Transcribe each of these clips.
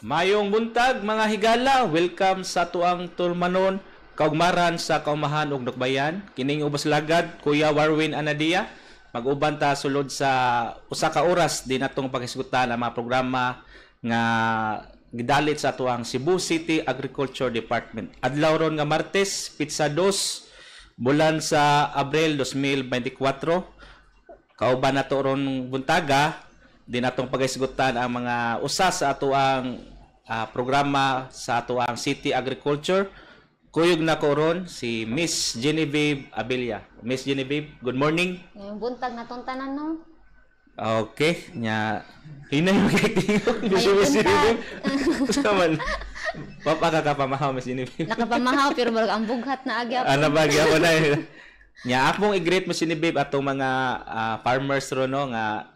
Mayong buntag, mga higala, welcome sa atuang tulumanon, Kaugmaran sa Kaumahan ug Dukbayan. Kining ubos lagad, Kuya Warwin Anadia. Mag-uban ta sulod sa usa ka oras din atong paghisgutan ang mga programa nga gidalit sa atuang Cebu City Agriculture Department. Adlaw ron nga Martes, petsa 2, bulan sa Abril 2024. Kauban nato ron buntaga din atong paghisgutan ang mga usa sa atoang programa sa atoang City Agriculture. Kuyog na ko ron si Miss Genevieve Abilla. Miss Genevieve, good morning. Ngayong buntag na tong tanan, no? Okay, nya hinay mo kay tingog Miss Mayong Miss buntag. Genevieve. Sa man. Papa ka kapamahaw, Miss Genevieve? Nakapamahaw pero murag ang bughat na agya. Ano ba gyapon na? Nya akong i-greet mo si Genevieve atong mga farmers ro, no, nga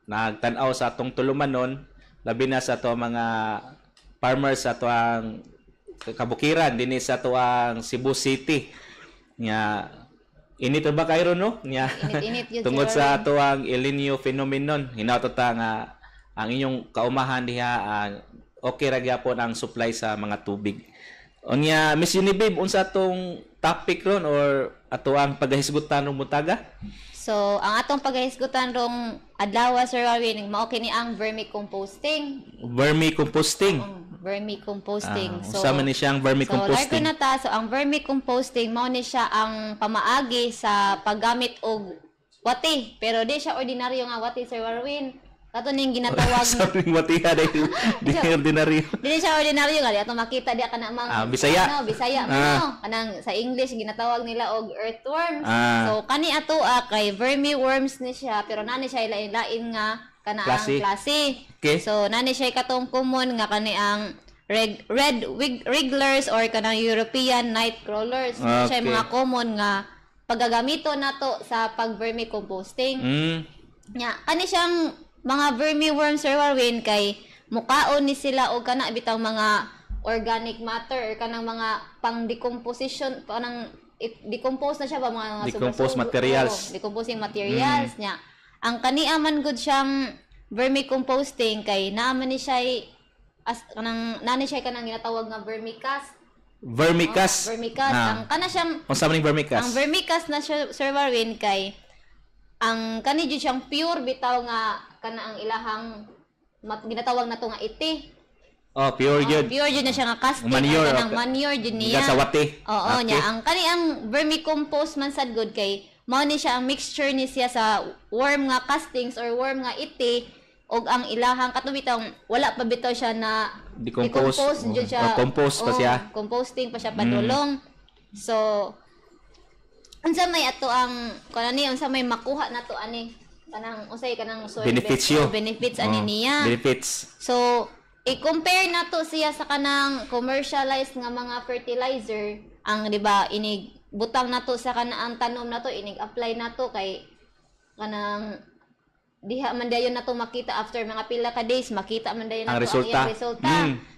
nagtan-aw sa atong tulumanon, labi na sa atong mga farmers sa atoang kabukiran dinhi sa atoang Cebu City. Nya init ba kayo ron, no? Nya Init-init yun, tungod Sir sa Warren. atoang El Nino phenomenon, hinaot ta nga ang inyong kaumahan diha okay ra gyapon ang supply sa mga tubig. Unya, Miss Genevieve, unsa atong topic ron or ato ang paghahisgutan ng buntaga? So, ang atong paghahisgutan rong adlaw, Sir Warwin, mao kini ang vermicomposting. Vermicomposting. Vermicomposting. Ah, unsa man ni siyang vermicomposting? So, largo na ta. So, ang vermicomposting, mao ni siya ang pamaagi sa paggamit og wati. Pero di siya ordinaryo nga wati, Sir Warwin. Kato ning ginatawag Sabi watiha dahil di ordinaryo. Dili siya ordinaryo nga di ato makita diya kana mang Ah, Bisaya. Ano, Bisaya man, no? Kanang sa English ginatawag nila og earthworms. So kani ato kay vermiworms ni siya, pero nani siya lain-lain nga kana ang Klase. Klase. Okay. So nani siya katong common nga kani ang red wrigglers or kanang European night crawlers. Siya mga common nga pagagamito nato sa pag vermicomposting. Nya, kani siyang mga vermiworms, Sir Warwin, kay mukaon ni sila og kana bitang mga organic matter or kanang mga pang decomposition, kanang decompose na siya ba, mga Decompose sobra-sobra. materials. Oo, decomposing materials nya. Ang kania man gud siyang vermicomposting kay naa man ni siya as kanang naa ni siya kanang ginatawag nga vermicast. Vermicast. Oh, vermicast. Ang kana siyang Unsa man ning vermicast? Ang vermicast na siya, Sir Warwin, kay ang kani jud siyang pure bitaw nga kana ang ilahang ginatawag na to nga iti. Oh, pure Oh, yun. pure jud na siya nga casting. Manure, Or kanang okay. manure jud niya. Gikan sa wati. Oo, nya ang kani ang vermicompost man sad gud kay mao ni siya ang mixture ni siya sa worm nga castings or worm nga iti og ang ilahang kato bitong wala pa bitaw siya na Decompose. decompose jud siya. Oh, compost pa Oo, siya. Composting pa siya padulong. So unsa may ato ang kuan ni, unsa may makuha nato ani kanang unsay kanang soil Benepisyo. Oh, benefits ani Oh, niya. benefits. So, i-compare nato siya sa kanang commercialized nga mga fertilizer, ang di ba inig butang nato sa kanang tanom nato, inig apply nato kay kanang diha man dayon nato makita after mga pila ka days, makita man dayon Ang nato resulta. ang iyang resulta.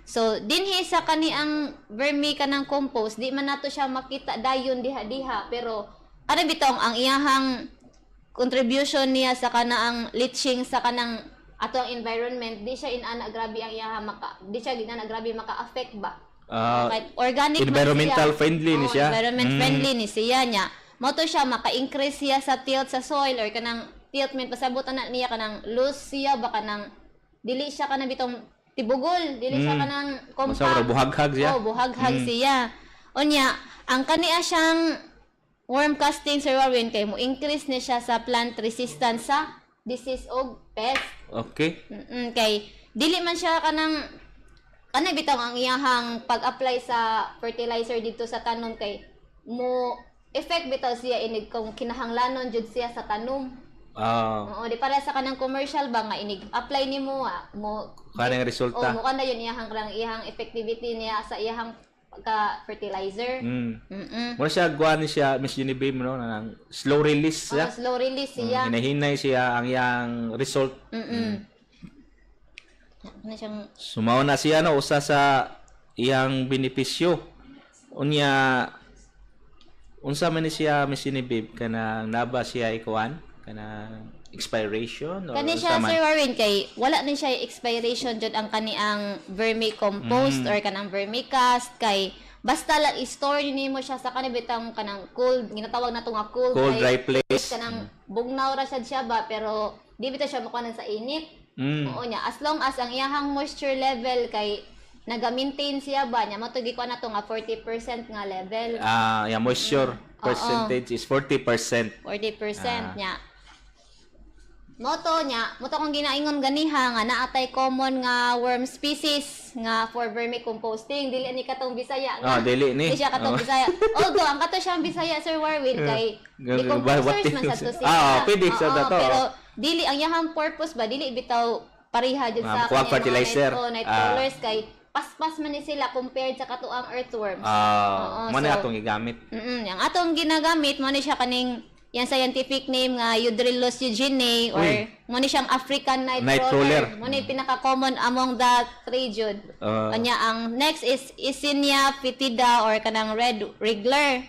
So dinhi sa kani ang vermi kanang compost, di man nato siya makita dayon diha-diha, pero ano bitong ang iyahang contribution niya sa kanang leaching sa kanang ato ang environment, di siya inana grabe ang iyahang maka di siya inana grabe maka-affect ba. Ah, Kahit organic man environmental siya. Friendly ni Oo, siya. Environment friendly ni siya niya. Mao to siya maka-increase siya sa tilth sa soil or kanang tilth man pasabot na niya kanang loose siya ba, kanang dili siya kanang bitong tibugol, dili siya kanang compact. Basta buhaghag siya. Oh, buhaghag siya. Unya, ang kaniya siyang worm casting, Sir Warwin, kay mo increase ni siya sa plant resistance sa disease og pest. Kay dili man siya kanang kanang bitaw ang iyahang pag-apply sa fertilizer dito sa tanom kay mo effect bitaw siya inig kung kinahanglanon jud siya sa tanom. Oo, di para sa kanang commercial ba nga inig apply nimo mo Kanang resulta. Oh, mo kana yun iyahang kanang iyahang effectivity niya sa iyahang pagka fertilizer. Mura siya guan ni siya, Miss Genevieve, no, nang slow release siya. Oh, slow release siya. Hinahinay siya ang iyang result. Ano siyang Sumaw na siya, no, usa sa iyang benepisyo. Unya, unsa man ni siya, Miss Genevieve, kanang naba siya ikuan kanang expiration or Kani siya, unsa man? Sir Warwin, kay wala ni siya expiration jud ang kani ang vermicompost or kanang vermicast kay basta lang i-store nimo siya sa kani bitang kanang cold, ginatawag nato nga cold, Cold, dry place. Kanang bugnaw ra sad siya ba, pero di bitaw siya makuha sa init. Oo niya, as long as ang iyahang moisture level kay naga-maintain siya ba niya, mao to gikuha nato nga 40% nga level. Ah, yeah, moisture percentage is 40%. 40% niya. Moto niya, moto kong ginaingon ganiha nga naatay common nga worm species nga for vermicomposting. Dili ni katong Bisaya nga. Ah, dili ni. Di siya katong Bisaya. Although ang kato siyang Bisaya, Sir Warwin, kay decomposers man sa to sila. Ah, pwede sa Oo, dato. pero dili ang iyahang purpose ba, dili bitaw pareha jud Ah, sa kuha kaniyang mga fertilizer. night crawlers kay paspas man ni sila compared sa katuang earthworms. Ah, Oo, mo na so- atong gigamit. Ang atong ginagamit mo ni siya kaning yang scientific name nga Eudrilus eugeniae or Uy. mo ni siyang African night Night crawler. crawler. Mo ni pinaka-common among the three jud. Kanya ang next is Eisenia fetida or kanang red wiggler,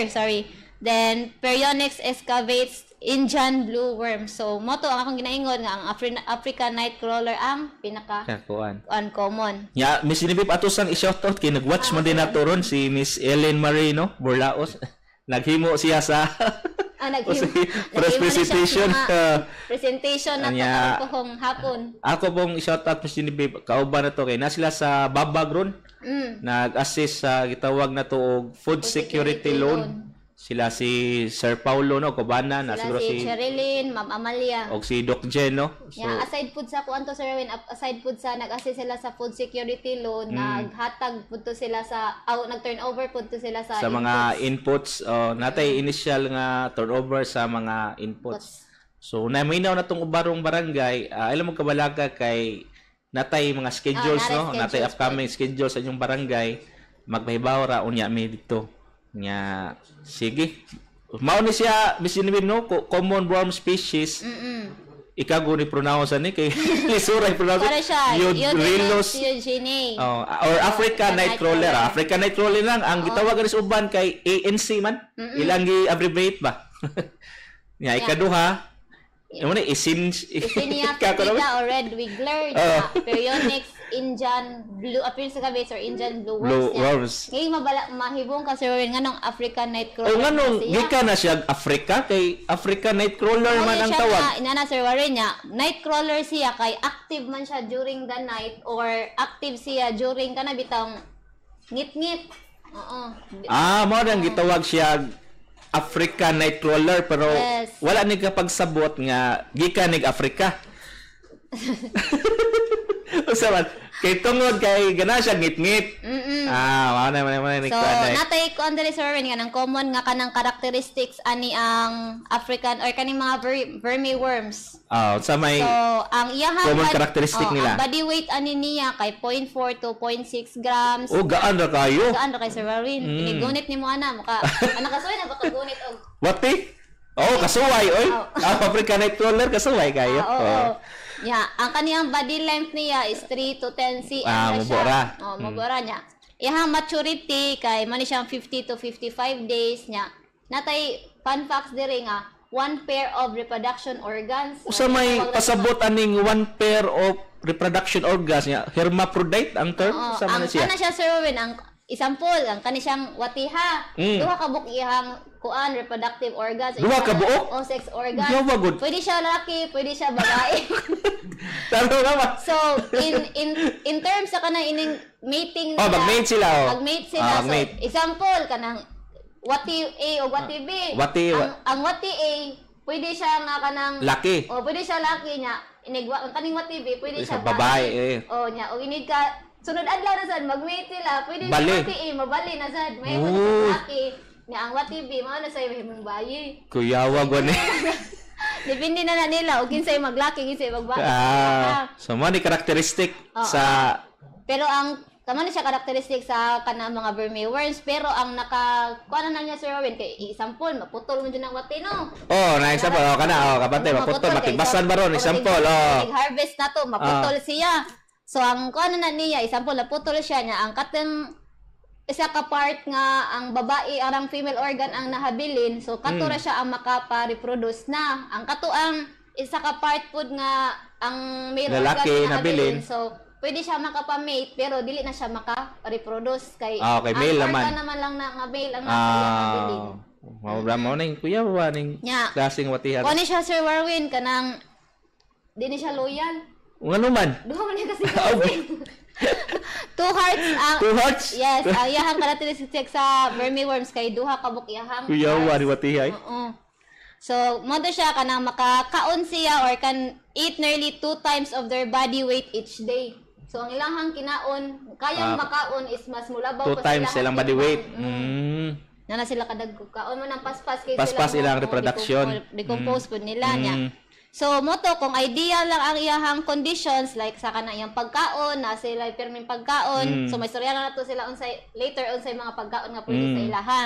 sorry. Then Perionyx excavates, Indian blue worm. So mo to ang akong ginaingon nga ang African night crawler ang pinaka Kakuan. uncommon. Ya, Miss Genevieve, ato sang i-shoutout kay nag-watch man din nato ron si Miss Ellen Marino Borlaos. Naghimo siya sa Ah, naghimo. press Naghimo ni siya presentation. sa mga presentation na Anya. to pohong hapon. Ako pong i-shoutout, Miss Genevieve, kauban na to kay na sila sa Babag ron. Nag-assist sa gitawag na to og food security security loan. loan. Sila si Sir Paulo, no, Cobana na Sila siguro si si Cherilyn, Ma'am Amalia. og si Doc Jen, no. So Yeah, aside food sa kuan to, Sir Erwin, aside food sa nag-assist sila sa food security loan, naghatag pud to sila sa aw nag-turnover pud to sila sa sa mga inputs, oh, natay initial nga turnover sa mga inputs. So naminaw na tong ubarong barangay, alam mo kabalaga kay natay mga schedules, Ah, no, naray natay schedules. upcoming schedules sa inyong barangay, magpahibaw ra unya mi dito. Nya sige. Mao ni siya, Miss Genevieve, no, common worm species. Ikaw ni pronounce ani kay lisura i-pronounce. Para siya, Eudrilus Eudrilus eugeniae. Oh, or Africa the nightcrawler. nightcrawler. Africa nightcrawler lang ang gitawag sa uban kay ANC man. Ilang gi-abbreviate ba? Nya ikaduha. Imo ni isin Eisenia Ikaw ko naman. fetida or red wiggler, Oh. Perionyx Indian blue appearance sa or Indian blue worms. Blue niya. worms. Ngayon mabala mahibong ka, Sir Erwin, nganong African nightcrawler O nganong na siya. gikan na siya Africa kay Africa nightcrawler man ang siya tawag. nga, inana Sir Warren niya, nightcrawler siya kay active man siya during the night or active siya during kana bitang ngit-ngit. Oo. Ah, mao nang gitawag siya Africa nightcrawler pero wala ni kapagsabot nga gikan nig Africa. Usa man kay tungod kay gana siya ngit-ngit. Ah, mao na mao na ni So, kuan ay. natay ko andali, Sir Warren, nga nang common nga kanang characteristics ani ang African or kaning mga vermi worms. Ah, unsa may So, ang iyahang common characteristic oh, nila? ang body weight ani niya kay 0.4 to 0.6 grams. Oh, gaan ra kayo. Gaan ra kay Sir Warren. Inigunit nimo ana muka. Ana kasuway na baka gunit og Wati? Oh, kasuway oy. Oh. Ah, African nightcrawler kasuway kayo. Ah, oo. Oh. Yeah, ang kaniyang body length niya is 3 to 10 cm Ah, na siya. mubora. Oh, mubora niya. Iyahang maturity kay man siyang 50 to 55 days niya. Natay fun facts diri nga one pair of reproduction organs. Usa may Tawag na pasabot aning one pair of reproduction organs niya, hermaphrodite ang term Oo, sa man ang na siya. kana siya, Sir Erwin, ang example, ang kani siyang watiha. Duha ka buok iyang kuan reproductive organs. Duha ka buok? O sex organs. Yawa gud. Pwede siya lalaki, pwede siya babae. Tama nga ba? So, in terms sa kanang ining mating Oh, mag-mate sila, oh. Mag-mate sila. Ah, So, mag-mate. example kanang wati A o wati B. Wati, Ang wati A, pwede siya nga kanang Laki. Oh, pwede siya laki niya. Inig ang kaning wati B, pwede Pwede siya siya babae, eh. Oh, nya og inig ka sunod adlaw na sad mag-mate sila. Pwede Bali. siya wati A mabali na sad. May Uy. siya laki. Nya ang wati B mao na say mahimong bayi. Kuyawa gani. Depende na na nila og kinsay maglaki, kinsay magbabae. Ah, so mo ni characteristic Oo. sa Pero ang tama na siya characteristic sa kanang mga vermiworms, pero ang naka kuan na niya, Sir Erwin, kay example maputol mo dyan ang wati, no? Oh, na example, oh kana, oh kapatay, maputol, kay matigbasan ba ron, example, oh. Harvest na to, maputol siya. So ang kuan na niya, example naputol siya niya, ang kateng isa ka part nga ang babae arang female organ ang nahabilin, so kato ra siya ang makapa-reproduce na. Ang kato ang Isa ka part pod nga ang male Lalaki organ na nabilin. So pwede siya makapa-mate pero dili na siya maka-reproduce kay Ah, okay, male ang naman. organ naman lang na nga male ang nasa iyang nabilin. Ah, mao ba mao ning kuya ba ning Nya. klaseng watihan. Kuan ni siya, Sir Warwin, kanang di ni siya loyal. Ngano man? Duha man niya kasi kasi. Two hearts ang Two hearts? Yes, ang iyahang characteristic sa vermiworms kay duha ka buok iyahang Kuya hearts. wa ni watihay. Oo. So, mo to siya kanang makakaon siya or can eat nearly two times of their body weight each day. So, ang ilahang kinaon, kayang Ah, makaon is mas mulabaw two pa times sa silang ilahang body weight. kinaon. Na na sila kadagko kaon mo ng paspas kay Paspas sila ilang mo reproduction. decompose pud nila niya. So mo to kung ideal lang ang iyahang conditions, like sa kana iyang pagkaon na sila pirming pagkaon. So may istorya na nato sila unsay later, unsay mga pagkaon nga pwede sa ilaha.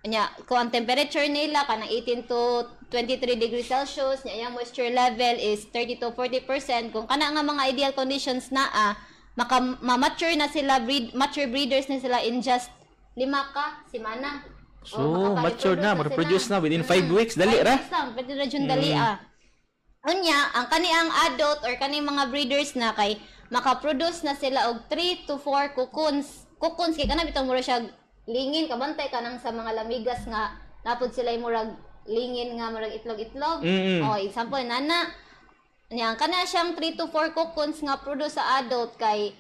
Nya kung ang temperature nila kanang 18 to 23 degrees Celsius, nya iyang moisture level is 30 to 40%, kung kana nga mga ideal conditions naa, maka ma-mature na sila, breed mature breeders na sila in just 5 ka semana. So, O, mature na, makapa-reproduce ma-reproduce sila. na within 5 weeks. Dali 5 ra. weeks lang, pwede na dyan dali ah. Unya, ang kani ang adult or kani mga breeders na kay makaproduce na sila og 3 to 4 cocoons. Cocoons kay kana bitaw mura siya lingin, kabantay ka nang sa mga lamigas nga napod sila yung murag lingin nga murag itlog-itlog. Oh, example nana. Nya ang kana siyang 3 to 4 cocoons nga produce sa adult kay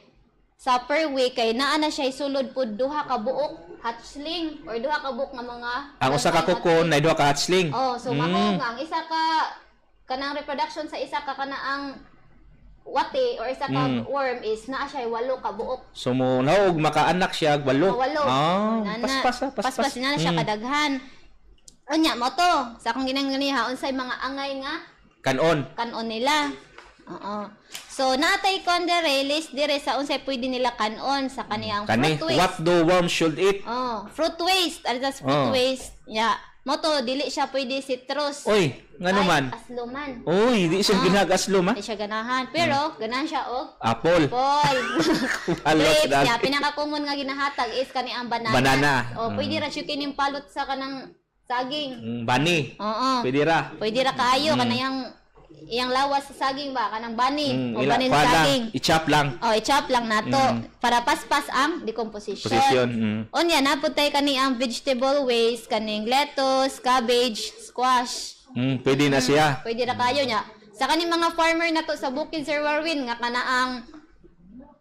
sa per week kay naa na siya sulod pud duha ka buok hatchling or duha ka buok nga mga Ang usa ka cocoon na duha ka hatchling. Oh, so mao nga ang isa ka kanang reproduction sa isa ka kanaang wati or isa ka worm is naa siya walo ka buok. So mo naog makaanak siya og walo. Oh, walo. Ah, Nana- paspas ah, paspas. Paspas na siya kadaghan. Unya mo to, sa akong ginang unsay mga angay nga Kanon. kanon nila. Oo. So natay kon dire list dire sa unsay pwede nila kanon sa kaniyang Kani, fruit waste. what do worms should eat? Oh, fruit waste. Ano tas fruit waste? Yeah. Mo to dili siya pwede citrus. Oy, ngano Ay, man? Asluman. Oy, di siya ginagaslo ma. Di siya ganahan. Pero, ganahan siya og Apple. apple. Alot Grapes dali. niya. Pinaka-common nga ginahatag is kani ang banana. Banana. O, pwede ra siya kining palot sa kanang saging. Bani. Oo. Pwede ra. Pwede ra kaayo kanang iyang lawas sa saging ba, kanang bani o Ila, bani sa kuha lang, saging. i-chop lang. O, i-chop lang nato para paspas ang decomposition. Position. Unya, napud tay kani ang vegetable waste, kaning lettuce, cabbage, squash. Pwede na siya. Pwede ra kayo niya. Sa kaning mga farmer na to sa bukid, Sir Warwin, nga kanaang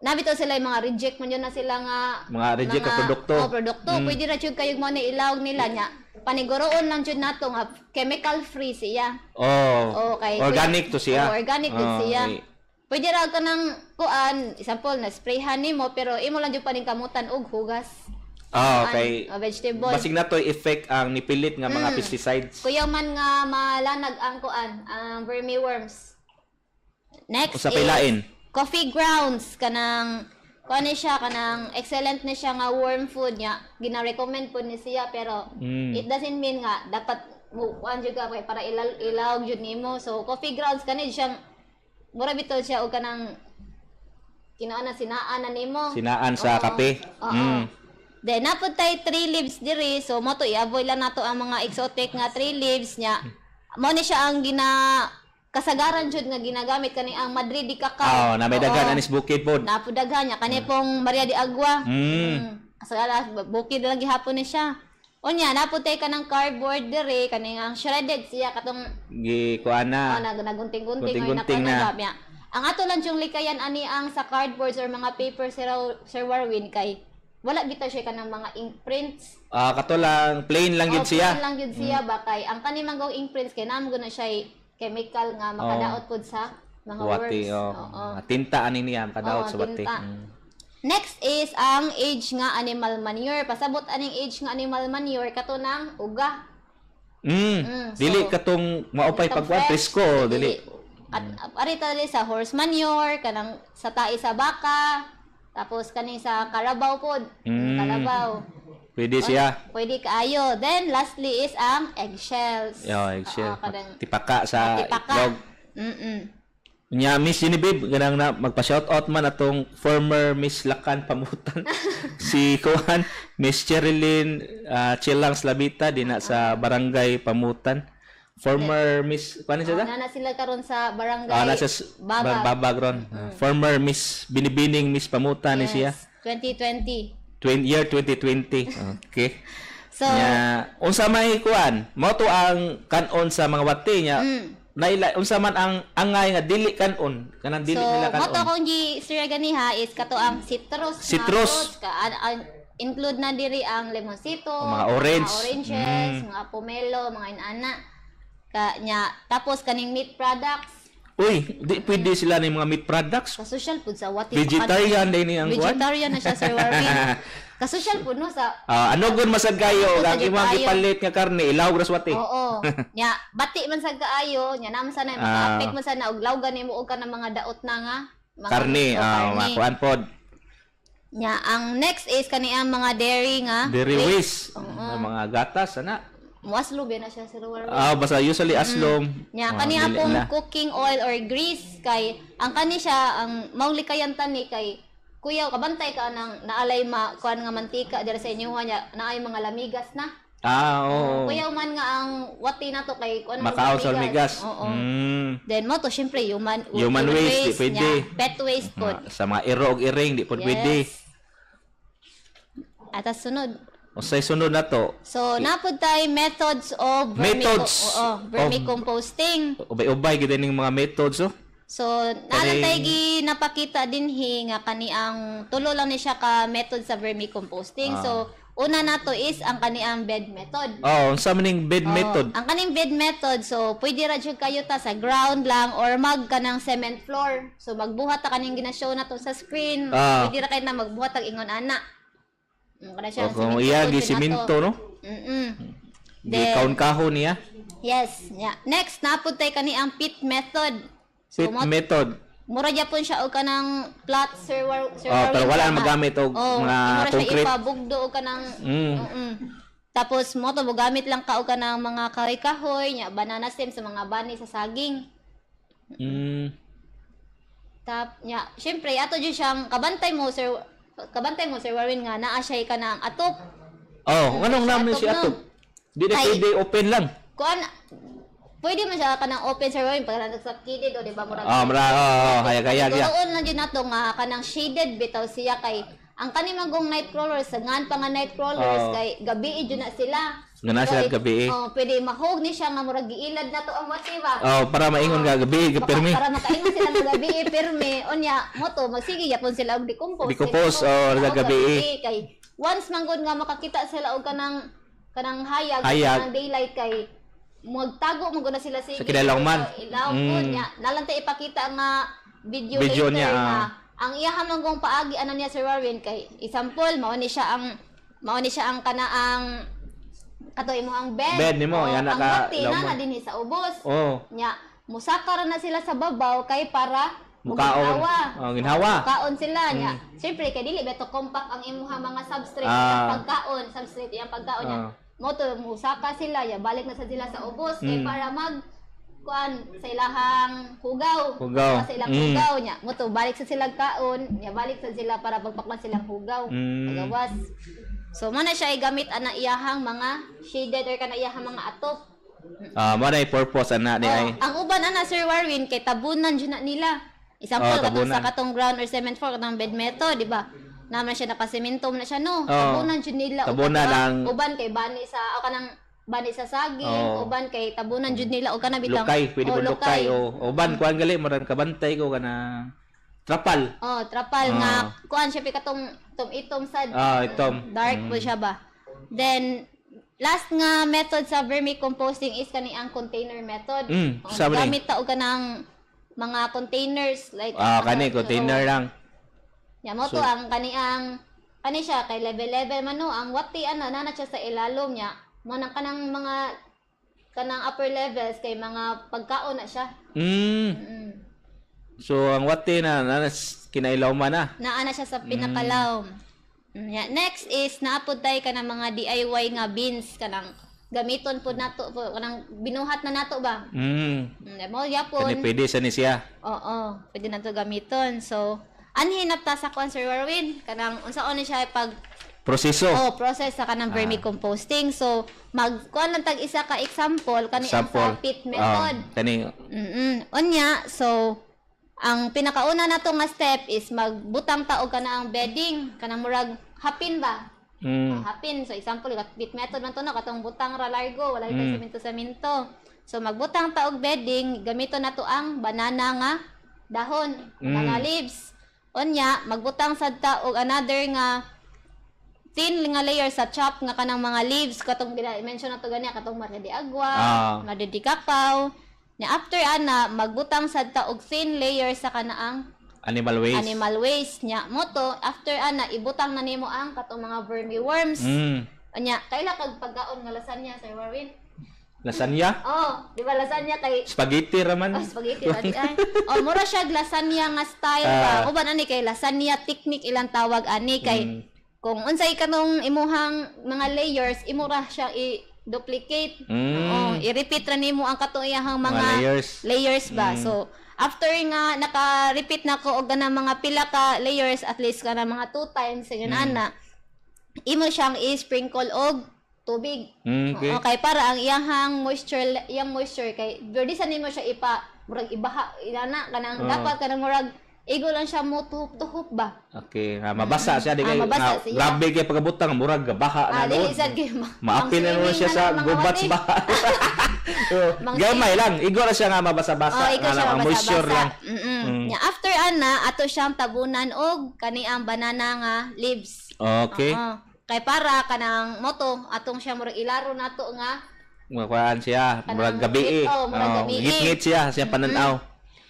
nabito sila yung mga reject man yun na sila nga Mga reject ka produkto. Oh, produkto. Pwede ra jud kayo mo na ilawog nila nya. Paniguroon lang jud nato nga chemical free siya. Oh. Okay. Organic to siya. Oh, organic din Oh, siya. okay. Pwede ra ka ng kuan, example na sprayhan nimo pero imo lang jud paning kamutan og hugas. Ah, okay. Kuan, oh, vegetable. Basig na to effect ang nipilit nga mga pesticides. Kuyaw man nga malanag ang kuan, ang vermiworms. Next Usa is pay lain. Coffee grounds, kanang kuan ni siya, kanang excellent na siya nga worm food niya. Gina-recommend po ni siya pero it doesn't mean nga dapat mo kuan jud ka kay para ilawog jud nimo. So coffee grounds kani siyang mura bitaw siya og kanang kinaan na sinaan na nimo. Sinaan sa Oo. kape. Oo. Then napud tay tree leaves diri, so mo to i-avoid lang nato ang mga exotic nga tree leaves niya. Mo ni siya ang gina kasagaran jud nga ginagamit kani ang Madre de Cacao. Oh, na may daghan Oo. anis bukid pod. Napud daghan niya kani pong Maria de Agua. Kasagaran bukid lang gihapon ni siya. Unya napud tay kanang cardboard diri, kani ang shredded siya katong Gi kuan oh, na. Nagunting-gunting or Gunting-gunting na. na. Ang ato lang yung likayan ani ang sa cardboards or mga paper, Sir Warwin, kay wala bitaw siya kanang mga ink prints. Ah, kato lang plain lang Oh, gid siya. plain lang gyud siya ba kay ang kani manggong ink prints kay naam na siya chemical nga makadaot pod sa mga Wati, worms. oh. Oo. Mga tinta ani niya makadaot Oo, sa wati. tinta. Next is ang age nga animal manure. Pasabot aning age nga animal manure kato ng uga. Dili katong maupay Katong pagkuan fresh, presko, dili. At ari ta dili sa horse manure, kanang sa tae sa baka, tapos kaning sa karabaw pod. Karabaw. Pwede siya. Pwede kaayo. Then lastly is ang eggshells. Yo, eggshell. Oo, kanang Tipaka sa tipaka. itlog. Nya Miss Genevieve, ganang na magpa-shout out man atong former Miss Lakan Pamutan, si kuan Miss Cherilyn Chilang Slavita dinha sa Barangay Pamutan. Former Miss, kuan siya? Oh, na sila karon sa barangay. Ah, nasa Babag. Babag ron. Former Miss Binibining Miss Pamutan ni siya. 2020. Year 2020. Okay. So, Nya, unsa may kuan? Mao to ang kanon sa mga wati nya. Naila unsa man ang angay nga dili kanon, kanang dili so, nila mo to kanon. akong gi istorya ganiha is kato ang citrus. Nga Citrus. fruits. Ka, include na diri ang lemonsito, O, mga orange. mga oranges, mga pomelo, mga inana. Ka nya tapos kaning meat products. Uy, di pwede sila ni mga meat products. Ka-social food sa wati. Vegetarian din ni ang kuan. Vegetarian na siya, Sir Warwin. Ka-social food no sa Ah, ano gun masad kayo Ano ang sa imong kaayo? gipalit nga karne ilawg ra swati. Oo. Nya bati man sad kaayo, nya naman sana maka-affect man sana og lawgan nimo og kanang mga daot na nga mga Karne, o, ah, mga kuan pod. Nya ang next is kani ang mga dairy nga. Dairy waste, ang mga gatas ana. Muaslo ba na siya, Sir Warwin? Ah, basta usually aslom. Nya Ah, kani dili akong na. cooking oil or grease kay ang kani siya ang maulikayan tani kay kuya kabantay ka nang naalay ma kuan nga mantika dira sa inyo nya naay mga lamigas na. Ah, oo. Kuya man nga ang wati nato kay kuan Makaon sa lamigas. Oo. Then mo to syempre human Human waste, di pwede. nya, pet waste pod. Ah, sa mga iro og iring di pod pwede. Yes. Atas sunod. Unsay sunod na to? So, napod tay methods of Methods oo, vermicomposting. Ubay-ubay gid ning mga methods oh. So, nalang tay gi napakita dinhi nga kani ang tulo lang ni siya ka method sa vermicomposting. Ah. So, una nato is ang kaniang bed method. Oh, unsa man ning bed Oo, method? Ang kaning bed method, so pwede ra jud kayo ta sa ground lang or mag kanang cement floor. So magbuhat ta kaning gina-show na to sa screen. Ah. Pwede ra kayo na magbuhat tag ingon ana. Kana siya O ang kung semento iya pod gi jud nato. simento no? Gi Then- kaon-kahon niya. Yes, yeah. Next, napud tay kani ang pit method. So, Pit method. Mura gyapon siya og kanang plot, Sir Oh, pero Warwin, wala na tama. magamit og Oh, mga mura siya concrete. ipabugdo og kanang Tapos mo to mogamit lang ka og kanang mga kahoy-kahoy, nya banana stem sa mga bani sa saging. Tap nya, syempre ato jud siyang kabantay mo, Sir Warwin, nga naa siya kanang atop. Oh, nganong naman Atop, si no? atop? Di na Ay. pwede open lang. Kuan pwede man siya kanang open, Sir Warwin, pag sa kilid o di ba murag. Oh, mura oh, hayag-hayag ya. Turoon lang jud nato nga kanang shaded bitaw siya kay ang kani magong night crawlers sa ngan pa nga night crawlers kay gabi jud na sila. Nga na sila So, gabi. Oh, pwede mahog ni siya nga murag giilad na to ang wati ba. Oh, para maingon nga gabi, pirmi. Para makaingon sila nga gabi pirmi. Unya mo to magsige yapon sila og decompose. Decompose, oh, Sila og gabi. Kay once man gud nga makakita sila og kanang kanang hayag, Hayag. kanang daylight kay magtago man gud na sila sige. Sa kinalawman. Ilaw mm. Nya nalang ta ipakita nga video, Video later niya, nga ah. ang iyaha man gong paagi ana niya, Sir Warwin, kay example mao ni siya ang kanaang kato imo ang bed. Bed nimo, Oh, yan na ang ka wati na ilawman. na dinhi sa ubos. Oh, Nya, musaka ra na sila sa babaw kay para Mukaon. muginhawa. Oh, ginhawa. Mukaon sila nya. Syempre kay dili beto compact ang imuha mga substrate ang pagkaon, substrate iyang pagkaon nya. Mo to musaka sila ya balik na sa sila sa ubos kay para mag kuan sa ilahang hugaw. Hugaw. Sa ilang hugaw nya. Mo to balik sa sila kaon, nya balik sa sila para pagpakwan silang hugaw. Pagawas. So mo na siya igamit ana iyahang mga shaded or kana iyahang mga atop. Ah, mo na purpose ana ni Oh, ay. ang uban ana, Sir Warwin, kay tabunan jud na nila. Example Oh, katong tabunan. sa katong ground or cement floor katong bed method, di ba? Naman siya nakasemento na siya no. Oh. Tabunan jud nila. Og Tabunan uban kay bani sa o kanang bani sa saging, Oh. uban kay tabunan jud nila og kana bitang Lukay, pwede oh, po lukay o uban kuan gali mo ran kabantay ko kana trapal. Oh, trapal Ah. nga kuan siya katong itom itom sad. Ah, itom. Dark po siya ba. Then last nga method sa vermicomposting is kani ang container method. Oh, Sabi ni. gamit ta og kanang mga containers like Ah, kani container lang. Nya mo to ang kani ang kani siya kay level level man no ang wati ana nana siya sa ilalom niya mo nang kanang mga kanang upper levels kay mga pagkaon na siya. So ang wati na kinailaw man na. Naa na siya sa pinakalawom. Yeah. Next is naapod tay kanang mga DIY nga bins kanang gamiton pod nato po kanang binuhat na nato ba. Mo yapon. Kani pwede sa ni siya. Oo, pwede na to gamiton. So, anhin na ta sa kuan, Sir Warwin, kanang unsaon ni siya pag Proseso. Oh, process sa kanang vermicomposting. So, mag kuan lang tag isa ka example kani ang sa pit method. Oh, kani. Unya, so ang pinakauna nato nga step is magbutang ta og kana ang bedding, kanang murag hapin ba? Hapin. So example, pit method man to, no, katong butang ra largo, wala mm. semento-semento. So magbutang ta og bedding, gamiton nato ang banana nga dahon, banana leaves. Unya, magbutang sad ta og another nga thin nga layer sa chop nga kanang mga leaves, katong gina-mention nato gani, katong madre de agua, madre de cacao. Nya after ana, magbutang sad ta og thin layer sa kanaang animal waste. Animal waste nya mo to, after ana, ibutang na nimo ang katong mga vermiworms. Nya kaila kag pagkaon nga lasagna, Sir Warwin? Lasagna? Oh, di ba lasagna kay spaghetti ra man. Oh, spaghetti ra di ay. Oh, mura siya lasagna nga style ba. Uban ani kay lasagna technique ilang tawag ani kay kung unsay kanong imuhang mga layers, imo ra siya i-duplicate. Oh, i-repeat ra nimo ang katong iyahang mga layers. Layers ba. So, after nga naka-repeat na ko og ganang mga pila ka layers, at least kana mga 2 times sige ana, imo siyang i-sprinkle og tubig. Okay. Oo, kay para ang iyahang moisture, iyang moisture kay di sa nimo siya ipa murag ibaha inana kanang dapat kanang murag igo lang siya mo tuhop-tuhop ba. Okay, mabasa siya di kay mabasa siya. Grabe kay pagabutang murag gabaha na dili noon. sad kay Maapil na noon siya sa gubat sa baha. So, gamay lang, igo ra siya nga mabasa-basa. Oh, ikaw nga siya lang, ang moisture mabasa-basa. lang. Nya after ana, ato siyang tabunan og kani ang banana nga leaves. Okay. Oo. Kay para kanang moto atong siya murag ilaro nato nga Makuhaan siya, murag kanang gabi eh. oh, murag Oh, gabi eh. ngit-ngit siya, siya pananaw.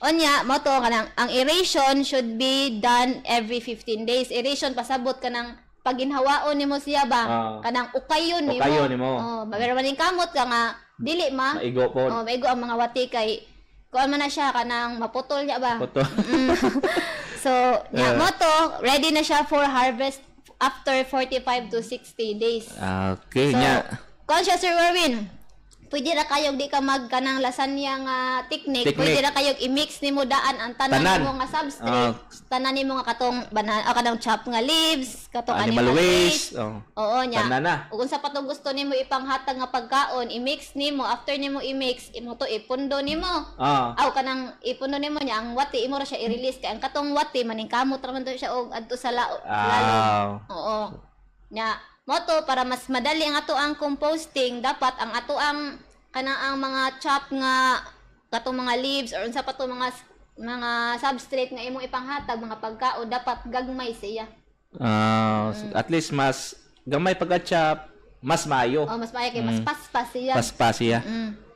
Unya, mo to kanang ang aeration should be done every 15 days. Aeration pasabot kanang paginhawaon nimo siya ba? Kanang ukayon nimo. Ukayon nimo. Oh, pero maning kamot ka nga dili ma. Maigo po. Oh, maigo ang mga wati kay kuan man na siya kanang maputol niya ba. Putol. So, nya mo to ready na siya for harvest after 45 to 60 days. Okay, So, nya. kuan siya, Sir Erwin. Pwede ra kayog di ka mag kanang lasagna nga technique. Technique. Pwede ra kayog i-mix nimo daan ang tanan Tanan. nimo nga substrate. Tanan nimo nga katong banana, kanang chop nga leaves, katong Animal waste. Oh. Oo nya. Tanan na. Ug unsa pa to gusto nimo ipanghatag nga pagkaon, i-mix nimo. After nimo i-mix, imo to ipundo nimo. Aw kanang ipundo nimo nya ang wati imo ra siya i-release kay ang katong wati maningkamot ra man to siya og adto sa lalom. Oo. Nya, mo to para mas madali ang ato ang composting, dapat ang ato ang kanang ang mga chop nga katong mga leaves or unsa pa to mga substrate nga imong ipanghatag mga pagkaon dapat gagmay siya. So at least mas gamay pagka-chop, mas maayo. Oh, mas maayo kay mas paspas siya. Paspas siya.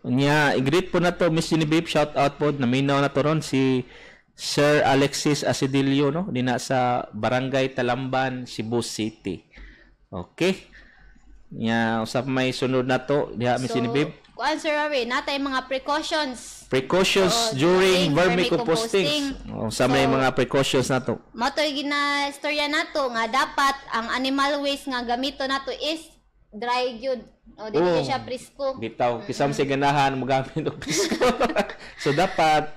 Nya, i-greet po na to Miss Genevieve, shout out po, naminaw na to ron si Sir Alexis Asidillo, no, dina sa Barangay Talamban, Cebu City. Okay. Nya, usap may sunod na to diha, Miss So, Genevieve. kuan, Sir Rory, natay mga precautions. Precautions Oo, during during vermicomposting. vermicomposting. Oh, sa may So, mga precautions na to. Mo to'y gina-istorya nato nga dapat ang animal waste nga gamito nato is dry gyud. O dili Oo. siya presko. Bitaw, kisam sa ganahan mo gamit og presko. So dapat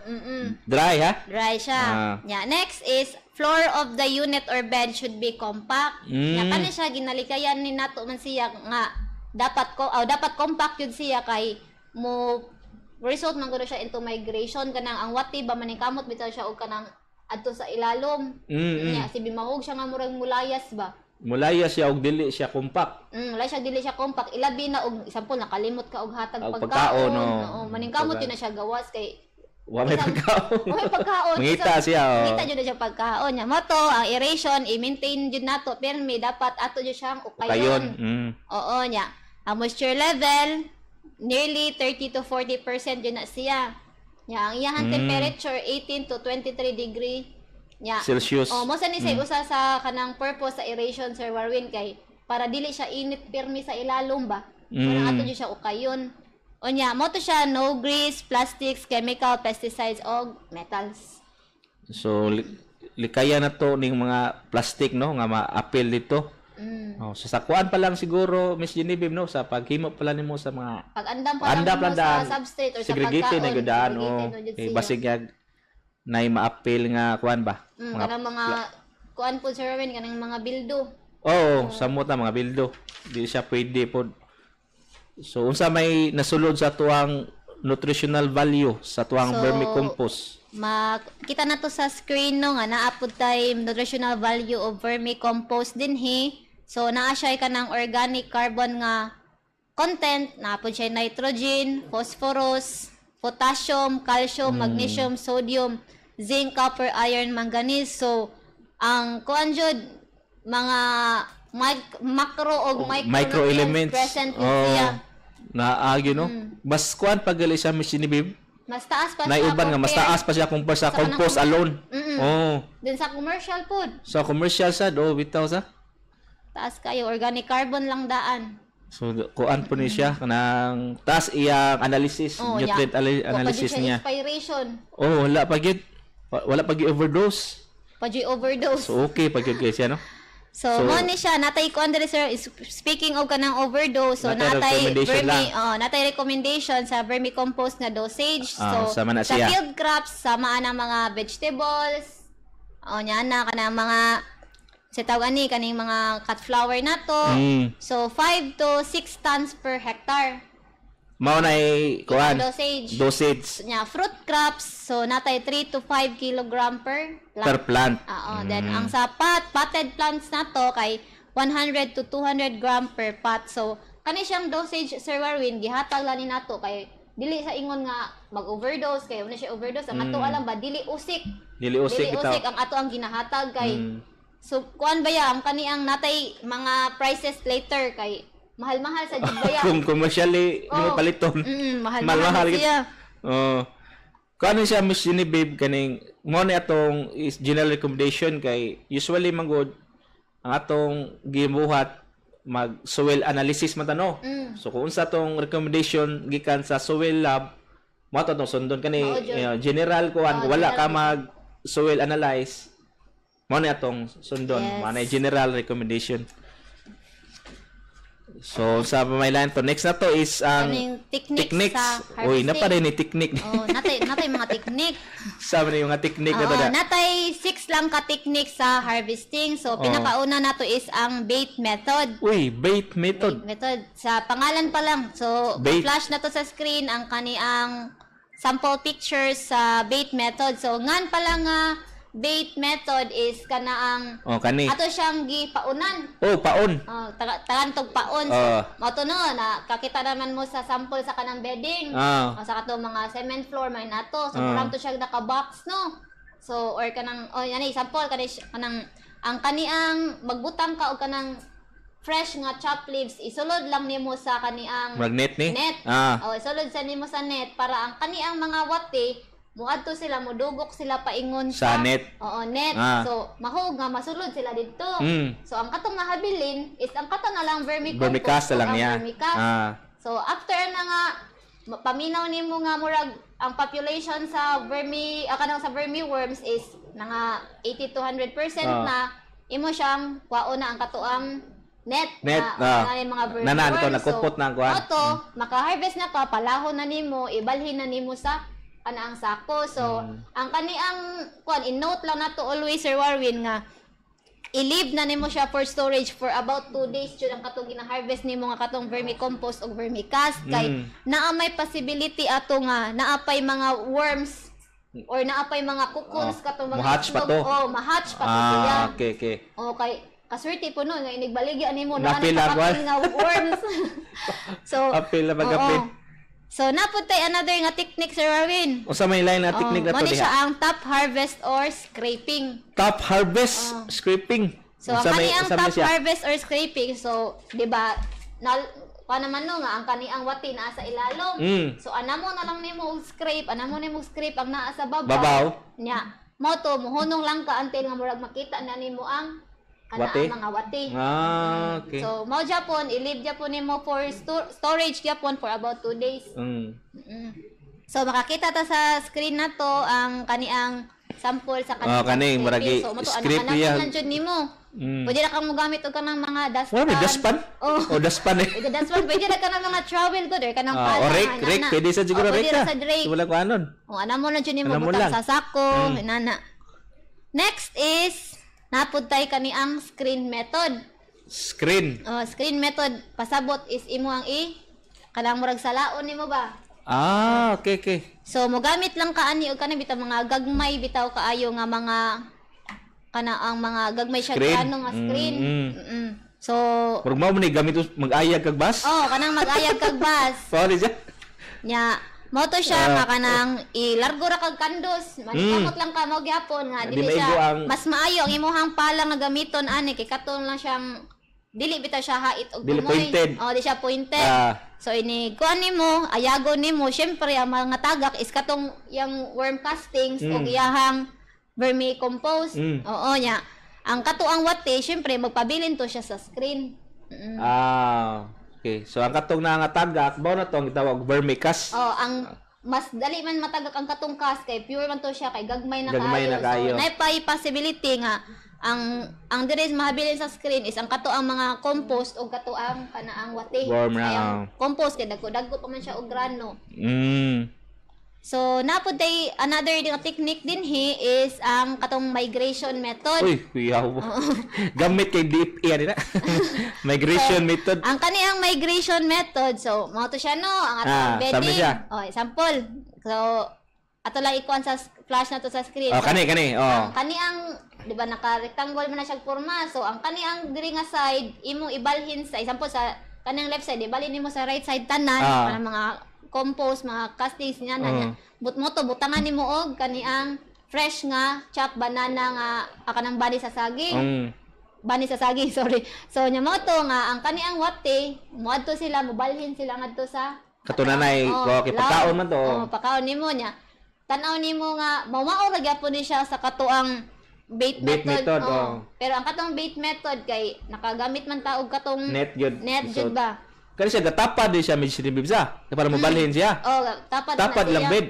dry ha. Dry siya. Yeah. Next is floor of the unit or bed should be compact. Nya kani siya ginalikayan ni nato man siya nga dapat ko oh, dapat compact yun siya kay mo result man gud siya into migration kanang ang wati ba maningkamot bitaw siya og kanang adto sa ilalom. Nya sibi mahug siya nga murag mulayas ba. Mulaya siya og dili siya compact. Wala siya, dili siya compact. Ilabi na og example nakalimot ka og hatag Og pagkaon. pagkaon, oo. Oo, maningkamot yun na siya gawas kay Wa may pagkaon. Wa may pagkaon. Mangita siya, oh. Mangita jud na siya pagkaon niya. Mo to, ang aeration i-maintain jud nato pirmi, dapat ato jud siyang Kayon. ukayon. Oo nya. Ang moisture level nearly 30 to 40% jud na siya. Nya ang iyahang temperature 18 to 23 degree. Nya. Celsius. Oh, mo sa ni say usa sa kanang purpose sa aeration, Sir Warwin, kay para dili siya init pirmi sa ilalom ba. Parang ato jud siya ukayon. Unya, mo to siya no grease, plastics, chemical, pesticides og metals. So likaya na to ning mga plastic, no, nga ma-appeal dito. Oh, so sa kuan pa lang siguro, Miss Genevieve, no, sa paghimo pa lang nimo sa mga Pag-andam pa lang Andam nimo lang sa daan. substrate or sa Segregated pagkaon. na gyud daan, Segregated oh. na jud Kay siya. basig yag nay ma-appeal nga kuan ba? Kanang mga kuan po, Sir Erwin, kanang mga bildo. Oo, samot na mga bildo. Di siya pwede pod. So unsa may nasulod sa tuang nutritional value sa tuang So, vermicompost? Makita na to sa screen, no, nga naa pud tay nutritional value of vermicompost dinhi. So naa siya kanang organic carbon nga content, naa pud siya nitrogen, phosphorus, potassium, calcium, magnesium, sodium, zinc, copper, iron, manganese. So ang kuan jud, mga macro og micronutrients microelements present with Oh, siya. Naagi, no? Mas kuan pagali siya, Miss Genevieve. Mas taas pa Na siya uban nga mas compare taas pa siya compare sa sa kanang compost alone. Oh. Dun sa commercial food. Sa commercial sad, oh, bitaw sa. Taas kayo, organic carbon lang daan. So kuan po ni siya kanang taas iyang analysis, Oh, nutrient yeah. Wa pa analysis jud siya niya. expiration. Oh, wala pa gyud. Wala pa gyud overdose. Pa jud overdose. So okay pa gyud guys siya, no? So, mo ni siya natay kuan diri, sir, is, speaking of kanang overdose, so Natay natay recommendation vermi lang. Oh, natay recommendation sa vermicompost nga dosage. Ah, So sama na sa siya. field crops, sama ang mga vegetables. Oh, nya na kanang mga sa tawag ani kaning mga cut flower nato. So 5 to 6 tons per hectare. Mao na kuan Dosage. Dosage. Nya fruit crops, so natay 3 to 5 kilogram per plant. Per plant. Oo, then ang sa potted plants nato kay 100 to 200 gram per pot. So kani siyang dosage, Sir Warwin, gihatag lang ni nato kay dili sa ingon nga mag-overdose, kay wala siya overdose. Ang ato alam ba, dili usik. Dili usik Dili bitaw. usik ang ato ang ginahatag kay so kuan ba ya ang kani ang natay mga prices later kay mahal-mahal sa jud ba ya. Kung commercially oh, mo Oh. paliton. Mahal-mahal Mahal-mahal siya. Oh. Kung ano siya, Miss Genevieve, kaning mo ni atong is general recommendation kay usually man gud ang atong gibuhat mag soil analysis man ta, no. So kung unsa tong recommendation gikan sa soil lab, mo ato atong sundon kani Mao jud. general kuan. Oh, Kung wala ka general. mag soil analyze, mo ni atong sundon. Yes. Mo na general recommendation. So sa may line to, next na to is ang Kaning techniques techniques. sa Uy, harvesting. na pa rin ni technique. Oh, natay mga technique. Sabi na yung mga technique na to Oo, na. natay six lang ka technique sa harvesting. So, pinakauna nato is ang bait method. Uy, bait method. Bait method. Sa pangalan pa lang. So, Bait. flash na to sa screen ang kaniang sample pictures sa bait method. So, ngan pa lang nga bait method is kanaang Oh, kani. ato siyang gipaunan. Oh, paon. Oh, tagantog paon. So, mao to, no, na kakita naman mo sa sample sa kanang bedding. O, sa katong mga cement floor may nato. So, murag to siya naka-box, no. So, or kanang, oh, yan sample kani kanang ang kaniang magbutang ka og kanang fresh nga chopped leaves, isulod lang nimo sa kaniang Murag net ni? net. Oh, isulod sa nimo sa net para ang kaniang mga wati muadto sila, mudugok sila paingon Sa net. Oo, net. So, mahog nga masulod sila didto. So, ang katong nahabilin is ang kato na lang vermicompost. Vermicast na lang ang niya. vermicast. So, after na nga paminaw nimo nga murag ang population sa vermi kanang sa vermiworms is nga 80 to 100% na imo siyang kuwaon na ang katuang net, Net, na, na yung mga vermiworms. Na, na, ito, nakupot na ang kuwan. Oto, maka-harvest na ka, palahon na nimo, ibalhin na nimo sa kanaang sako. So, ang kaniang kuan, in-note lang nato always, Sir Warwin, nga i-leave na nimo siya for storage for about 2 days jud ang katong gina-harvest nimo nga katong vermicompost og vermicast kay naa may possibility ato nga naa pay mga worms or naa pay mga cocoons Oh, katong mga mahatch pa to. Oh, mahatch pa to siya. Okay. Oh, kay kaswerte po no nga inigbaligya nimo na Napil ang kapatid nga worms. So, Apil na pag-apil. oo. So, napud tay another nga technique, Sir Warwin. Unsa may line na technique na Oh, to mao ni diha? siya ang top harvest or scraping. Top harvest, scraping. So, ang Unsa may- kaniang unsa may top siya? harvest or scraping, so, di ba, na, pa naman no nga, ang kaniang wati naa sa ilalom. So, anamo na lang nimo og scrape, anamo nimo og scrape ang naa sa babaw. Babaw. Nya, mo to, muhunong lang ka until nga murag makita na nimo ang kana Wati? ang mga wati. Okay. So, mao japon, i-leave japon nimo for storage japon for about 2 days. So, makakita ta sa screen na to ang kaniang sample sa Ah, kani, scraping. murag So, mo to, scrape anak niya. lang jud nimo. Pwede na kang mogamit og kanang mga dustpan. Wala may dustpan? Oh. O dustpan eh. Pwede dustpan, pwede na kanang mga trowel good or kanang pala. O rake, nga, rake, inana. pwede sa siguro Oh, rake pwede ra ah. sa rake. So, wala ko anon. O, ana mo na jud nimo Ana mo butang lang. sa sako, inana. Next is napud tay kani ang screen method. Screen. Oh, screen method pasabot is imo ang i kanang murag salaon nimo ba? Ah, okay. So mogamit lang ka ani og kanang bitaw mga gagmay bitaw kaayo nga mga kana ang mga gagmay siya Screen. grano nga screen. So Murag mao man ni gamit mag-ayag kag bus. Oh, kanang mag-ayag kag bus. Sorry siya. Nya, mo to siya nga kanang ilargo ra kag kandos. Manikamot lang ka mo gyapon nga Di dili maigo siya mas maayo ang imuhang pala nga gamiton ani kay katong lang siyang dili bitaw siya hait og Dili tumoy. pointed. Oh, di siya pointed. So ini kuan nimo, ayago nimo, syempre ang mga tagak is katong yang worm castings ug iyahang vermicompost. Oo nya. Ang katuang wate, syempre magpabilin to siya sa screen. Ah, okay. So ang katong na nga tagak, mao na to ang gitawag vermicast. Oh, ang mas dali man matagak ang katong cast kay pure man to siya kay gagmay na Gagmay kaayo. na kaayo. So naay possibility nga ang diri mahabilin sa screen is ang kato ang mga compost o kato ang kanaang wate. Worm na, Kay ang oh. compost kay dagko-dagko pa man siya og grano. So napod tay another nga technique din hi is ang katong migration method. Uy, kuyaw. Gamit kay DFA ani na. Migration method. Ang kaniang migration method, so mao to siya no, ang atong Ah, bedding. sabi siya. Oh, example. So ato lang ikuan sa flash na to sa screen. Oh, So, kani kani. Oh. ang kaniang, di ba naka-rectangle man na siya porma. So ang kaniang diri nga side imong ibalhin sa example sa kanang left side, ibalhin nimo sa right side tanan kanang mga compost, mga castings niya na niya. But mo to butangan nimo og kaniang fresh nga chopped banana nga kanang bani sa saging. Bani sa saging, sorry. So nya mo to nga ang kaniang wate, moadto sila, mobalhin sila ngadto sa Katunanay, Oh, okay, pagkaon man to. Oh, pagkaon nimo niya. Tan-aw nimo nga mao ra gyapon ni siya sa katuang bait Bait method. method, Oh. oh. Pero ang katong bait method kay nakagamit man ta og katong Net gyud. net So, jud ba? Kani siya gatapad din siya medyo bibsa. Para mobalhin siya. Oh, tapad Tapad na lang siya. bed.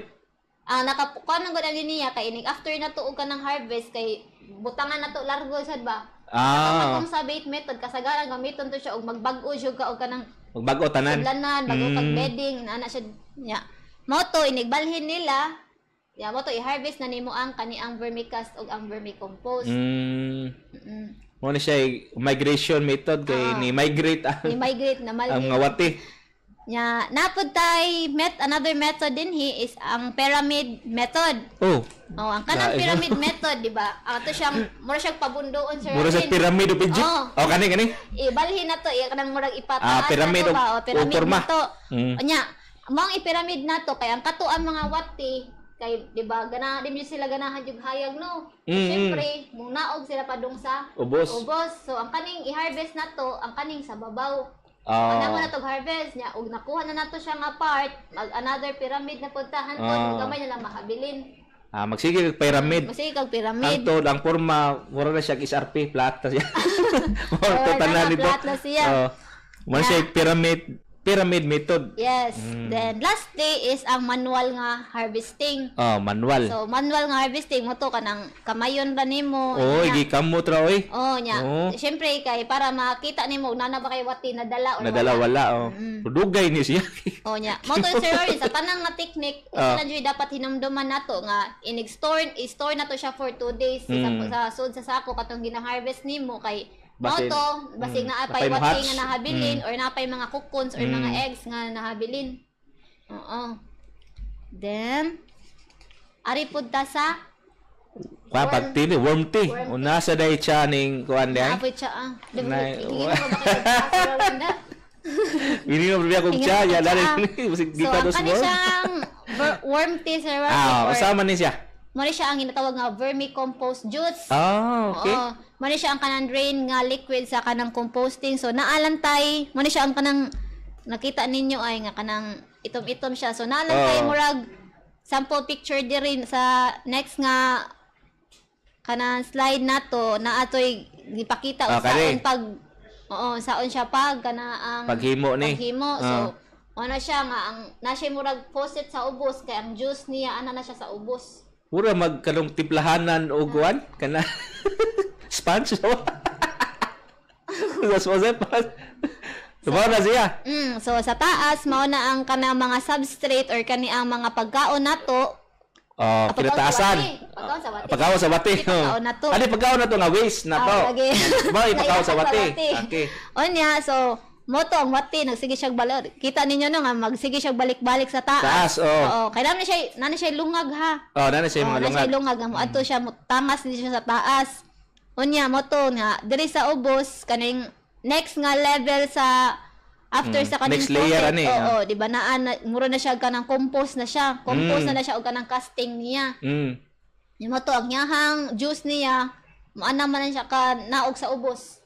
Ah, nakakuan man gud ani niya kay inig after na tuog ka ng harvest kay butangan na to largo sad ba? Katong sa bait method kasagaran gamiton to siya og magbag-o jud ka og kanang Magbag-o tanan. sudlanan, bago kag bedding, ana siya nya. Mao to inigbalhin nila. Ya mo to i-harvest na nimo ang kaniang vermicast ug ang vermicompost. Mo ni siya migration method kay ni migrate ang, Ni migrate na ang malhin. mga wati. Nya napud tay met another method din hi is ang pyramid method. Oh. Oh, ang kanang Lain. pyramid method, di ba? Ato siyang mura siyang pabundoon, Sir Mura sa Alvin. pyramid of Egypt. Oh. Oh, kani kani. Ibalhin na to, kanang murag ipataas Ah, pyramid na to ba? o- O, pyramid o porma. na to. Nya, mao ang i-pyramid na to kay ang kato ang mga wati kay di ba gana di mo sila ganahan yung hayag no. Syempre, munaog sila padung sa Ubos. Ubos. So ang kaning i-harvest na to, ang kaning sa babaw. Panahon na tog harvest niya ug nakuha na nato siya nga part, mag another pyramid na puntahan to, gamay na lang mahabilin. Ah, magsige kag pyramid. Masige kag pyramid. Ang to, ang forma, mura na siya SRP, flat na siya. Mura to Oh, tanan naka nito. flat na siya. Oh. Mura siya pyramid method. Yes. Then lastly is ang manual nga harvesting. Oh, manual. So manual nga harvesting mo to kanang kamayon ra nimo. Oy, Nya. gikamot ra oy. Oh, nya. Oo. Syempre kay para makita nimo nana ba kay wati nadala or Nadala wala oh. Dugay ni siya. Oh nya. Mo to Sir Orin, sa tanang nga technique, isa na jud dapat hinumduman nato nga inig-store i-store nato siya for 2 days sa sud sa sako katong gina-harvest nimo kay mao Basin. to basig naa pay Napay mo wati hatch. nga nahabilin or napay mga cocoons or mga eggs nga nahabilin. Oo. Then ari pud ta sa Kuan pagtili, worm tea. Una sa day siya ning kuan day. Naapoy siya ah. Di ba, hingin mo ba kayo sa Rowanda? Ini mo biya kog Hingin siya, mo ya siya. dali basig So, gikan ang dos kani worm. siyang worm tea, Sir Warwick, Ah, or usa man ni siya. Mo ni siya ang ginatawag nga vermicompost juice. Ah, okay. Oo. Mo ni siya ang kanang drain nga liquid sa kanang composting. So naalantay, mo ni siya ang kanang nakita ninyo ay nga kanang itom-itom siya. So naalantay Oo. murag sample picture diri sa next nga kanang slide nato na atoy gipakita Ah, og saon kani. pag oo, saon siya pag kana ang Paghimo ni. Paghimo. So ano siya nga ang na siya murag faucet sa ubos kay ang juice niya ana na siya sa ubos. Mura magkanong timplahanan og kuan kana sponge. Sa sponge pa. Tumaw na siya. So sa taas mao na ang kanang mga substrate or kani ang mga pagkaon nato Oh, Ah, pagkaon sa kinataasan. wati. Pagkaon sa wati. Pagkaon sa wati. Di, pagkaon na to. Ano, pagkaon na to nga waste na to. Ah, lagi. Ba, ipakaon sa wati. Wati. Okay. Unya, so mo to ang wati nagsige siya balik. Kita ninyo no nga magsige siya balik-balik sa taas. Taas, oh. Oo, kay na siya lungag ha. Oh, na siya Oo, mga na lungag. siya lungag nga moadto siya mo tangas ni siya sa taas. Unya mo to nga diri sa ubos kaning next nga level sa after sa kaning Next layer faucet, ani, oo, di ba naa na, mura na siya kanang compost na siya. Compost na siya og kanang casting niya. Mo to ang iyahang juice niya, moana man na siya ka naog sa ubos.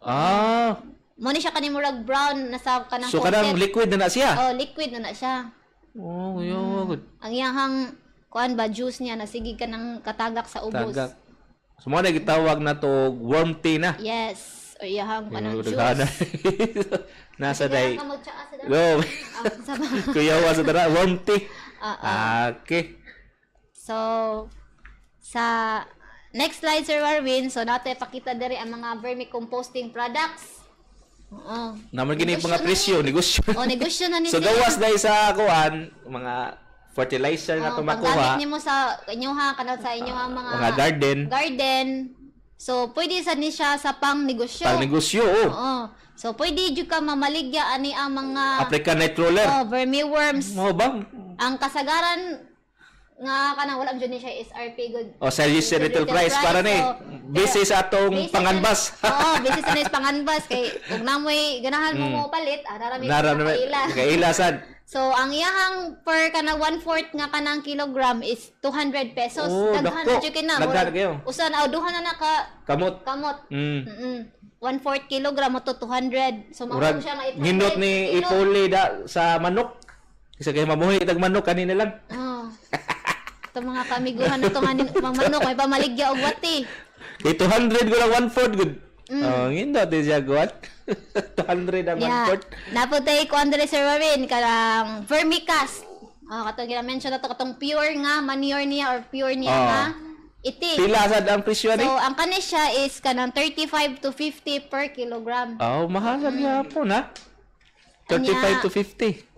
Ah. Mo ni siya kaning murag brown na sa kanang So kanang faucet. liquid na siya. Oh, liquid na na siya. Oh, yo, good. Ang iyahang kuan ba juice niya nasige ka ng katagak sa ubos. Tagak. So mo na gitawag na to worm tea na. Yes. O iyahang kanang Yo, juice. daghan. Nasa day. Kailangan ka magtsaa sa dami. Go. Ah, sa ba? Kuya wa sa tara worm tea. Ah, ah. Okay. So, sa next slide, Sir Warwin, so nato ipakita diri ang mga vermicomposting products. Oo. Naman gini Negosyo mga na presyo, negosyo. O, negosyo na ni So sila. gawas dahil sa kuan, mga fertilizer nga Oh, to makuha, panggamit nimo sa inyo ha, kanang sa inyo ang mga mga garden, garden. So, pwede sa ni siya sa pang negosyo. pang negosyo, oh. Oo. So, pwede jud ka mamaligya ani ang mga African night roller. oh, vermiworms. Mo ba? Ang kasagaran nga kanang wala jud ni siya SRP good. O sa retail Retail price price, para ni. so, Busy sa atong Basis panganbas. Oo, basis na is panganbas kay ug namoy ganahan mo mo palit, ararami Nara ka naman. kaila. Kaila sad. So, ang iyahang per kanang 1/4 nga kanang kilogram is 200 pesos. Oh, Daghan dako. na jud kina. Daghan kayo. Usa na duha na naka Kamot. kamot. 1/4 kilogram mo to 200. So, Murag makuha siya nga 800. ngindot ni kilo. ipuli da sa manok. Kasi kay mamuhi tag manok kanina lang. Oh. Ito mga kamiguhan na to nga mga manok may pamaligya og wati. Kay 200 ko lang 1/4 good. Oh, ngindot di siya guwan. 200 ang 1/4. Naputay ko Andre Sir Warren kanang vermicast. Oh, katong gina-mention na to katong pure nga manure niya or pure niya Oh. nga iti. Pila sad ang presyo ni? So, ang kani siya is kanang 35 to 50 per kilogram. Oh, mahal sad gyapon ha. 35 to 50.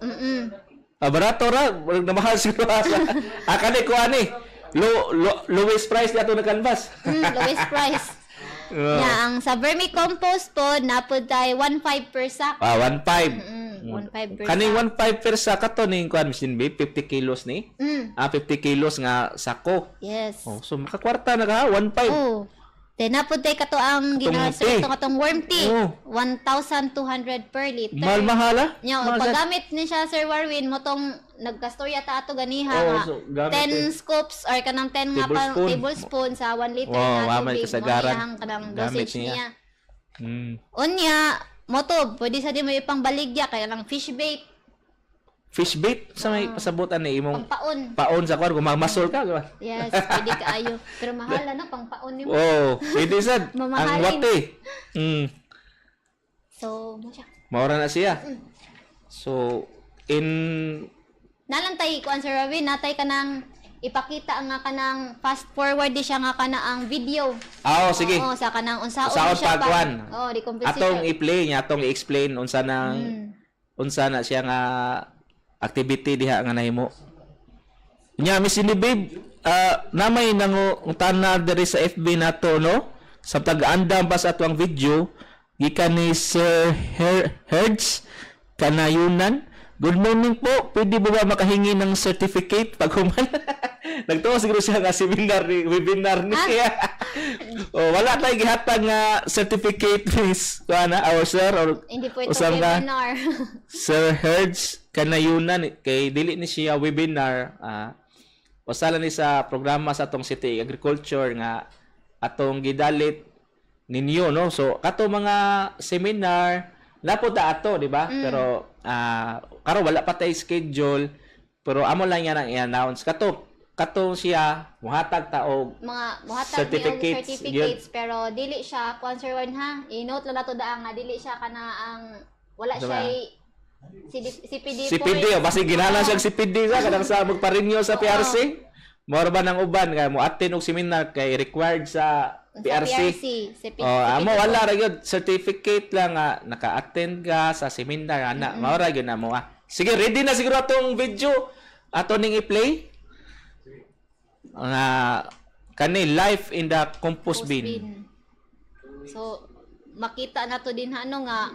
Ah, barato ra, murag na mahal siguro sa. Ah, kani ko ani. Low, lowest price na to na canvas. Lowest price. Oh. Yeah, ang sa vermicompost po, napud tay 1.5 per sack. Ah, 1.5. 1.5 per Kaning sack. 1.5 per sack kato ning kuan Miss B, 50 kilos ni. Ah, 50 kilos nga sako. Yes. Oh, so makakwarta na ka 1.5. Oh. Then napud tay kato ang Katong gina tea. ito katong worm tea. Oh. 1,200 per liter. Mahal mahal ah. Nya, Mahal sad. paggamit ni siya Sir Warwin mo tong nagkastorya ta ato ganiha Oh, nga so, gamit 10 eh. scoops or kanang 10 nga pa, Tablespoon. tablespoon sa 1 liter Wow, nga wa may tubig. Mo kasagaran. iyang kanang Gamit dosage niya. niya. Unya, mo to, pwede sa di mo ipang baligya kaya lang fish bait, Fish bait sa may pasabutan ni imong pangpaon. paon sa kuan kung mamasol ka, di ba? Yes, pwede kaayo. Pero mahal ano pangpaon nimo. Oh, pwede sad. Ang Mamahalin. wate. So, mo siya. Maura na siya. So, in Nalantay kuan Sir Robin, natay kanang ipakita nga kanang fast forward di siya nga kana ang video. Ah, oh, sige. Oo, sa kanang unsaon Unsaon siya pagkuan. Oh, decomposition. Atong i-play niya, atong i-explain unsa nang unsa na siya nga activity diha nga nahimo. Nya Miss Cindy babe, namay nangutana diri sa FB nato no. Sa tag-andam pa sa atong video gikan ni Sir Hertz Kanayunan. Good morning po. Pwede ba ba makahingi ng certificate pag human? Nagtuo siguro siya nga seminar ni webinar niya. Oh, wala tay gihatag nga certificate miss kuana our sir or Hindi po ito usam ka? webinar. Sir Hertz Kanayunan kay dili ni siya webinar, usala ni sa programa sa atong City Agriculture nga atong gidalit ninyo no. So kato mga seminar napo ta ato, di ba? Pero karon wala pa tay schedule, pero amo lang yan ang i-announce kato kato siya muhatag ta og Mga muhatag ni og certificates, certificates pero dili siya kuan Sir Juan ha. I-note lang nato daan nga dili siya kana ang wala Ano ba? siya CPD CPD, oh, basi ginana siya CPD sa kanang sa magpa-renew sa PRC. Mora ba ng uban kay mo attend og seminar kay required sa Sa PRC. PRC, CP, Oh, amo CPD. wala ra gyud certificate lang nga naka-attend ka sa seminar ana. Mao ra gyud na mo ah. Sige, ready na siguro atong video ato ning i-play. Nga kani life in the compost bin. Bin. So makita na to din ano nga